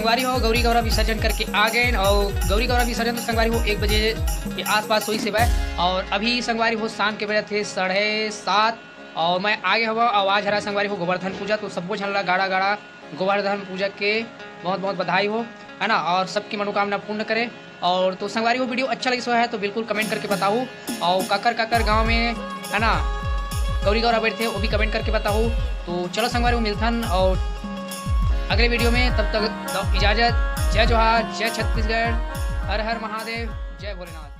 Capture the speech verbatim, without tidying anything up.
संगवारी हो, गौरी गौरा विसर्जन करके आ गए और गौरी गौरा विसर्जन तो संगवारी हो एक बजे के आसपास होइस हवय। और अभी संगवारी हो शाम के बजत हे साढ़े सात और मैं आ गए हवं। आवाज हरा संगवारी हो गोवर्धन पूजा, तो सबो झन ला गाड़ा गाड़ा गोवर्धन पूजा के बहुत बहुत बधाई हो, है ना, और सबकी मनोकामना पूर्ण करे। और तो संगवारी हो, video अच्छा लगिस होय तो बिल्कुल comment करके बताहू, और काकर काकर गांव में, है ना, गौरी गौरा बैठथे, वो भी comment करके बताहू। तो चलो संगवारी हो, मिलथन और अगले video में, तब तक दो इजाजत। जय जोहार, जय छत्तीसगढ़, हर हर महादेव, जय भोलेनाथ।